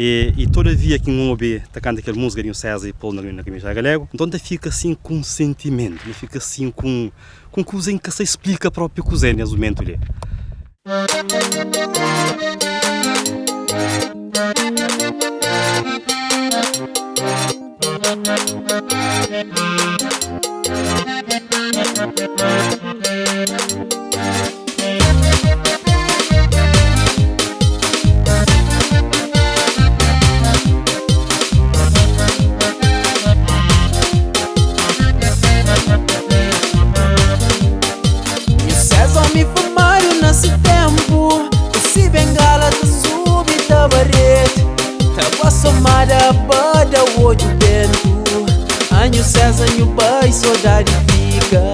E e todavia ki N obi ta kanta kel múzika di Nhu Séza i pô-l na na Kaminhu Galegu, nton N ta fika asin ku un sentimentu, N ta fika asin ku un ku un kuza ki N ka sa splika propi kuzê nes mumentu li. Nhu César mi fumadu na si ténpu Ku si bengala ta subi ta barete Ta ba somada pa da odju bentu Ah Nhu César nhu bai sodadi fika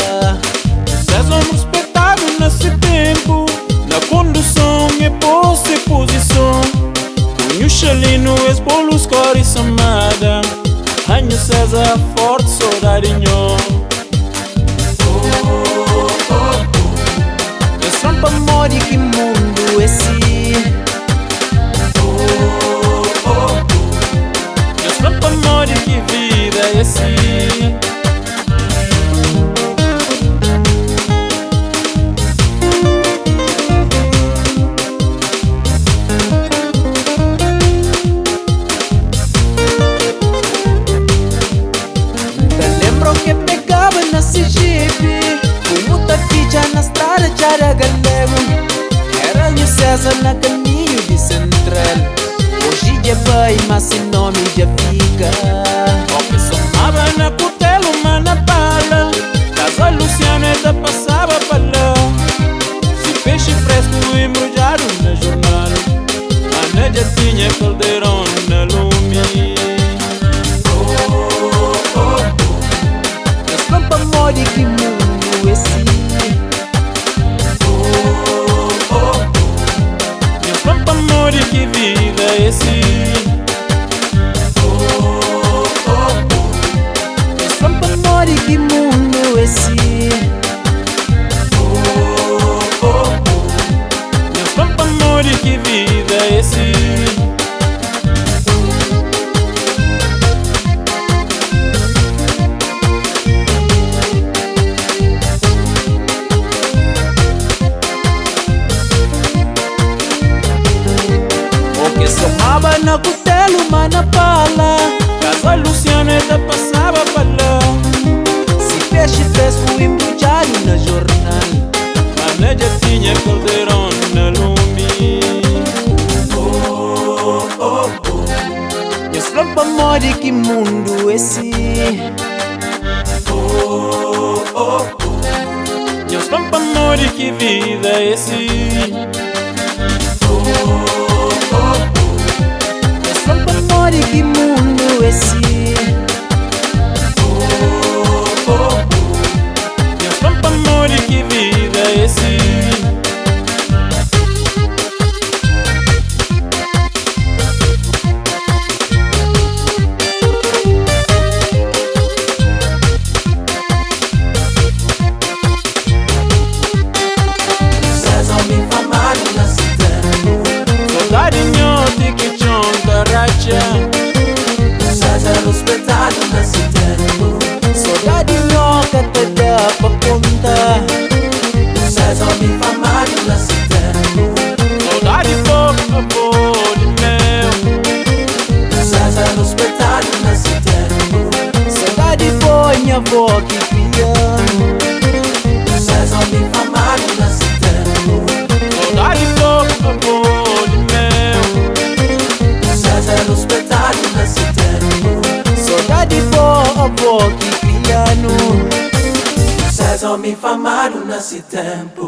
Nhu César ruspetadu na si ténpu Na konduson e pô se puzison Ku Nhu Xalinu es bolus kóre somada Ah Nhu César forti sodadi nho. Nhos fla-m pamodi ki mundu é si. Nhos fla-m pamodi ki vida é si. N ta lenbra o ke pegaba na se jipe Fumu ta fitxa na strada txada galegu Era Nhu Séza na kaminhu di Sentral Oji dja bai ma se nomi dja fika. O ke somaba na kutelu ma na pala Kaza Luciano e ta pasaba pa la Si pexi fresku imbrudjadu na jornal Ana dja tinha kalderon na lumi. Nhos fla-m pamodi ki mundu é si. Nhos fla-m pamodi ki vida é si. Nhos fla-m pamodi ki mundu é si. Nhos fla-m pamodi ki vida é si. O ke somaba na kutelu ma na pala. Kaza Luciano e ta pasaba pa la. Si pexi fresku imbrudjadu na jornal. Mana dja tinha kalderon na lumi. Nhos fla-m pamodi ki mundu é si. Nhos fla-m pamodi ki vida é si. Nhos fla-m pamodi ki mundu é si. Nhos fla-m pamodi ki vida é si. Sodadi nho ti ki txon ta ratxa. Sodadi nho ka ta da pa konta. Sodadi bo avô di meu. Sodadi bo nha avó ki kria-m. Sodadi bo avô di meu. Sodadi bo avó ki kria-nu. Homem famado nesse tempo.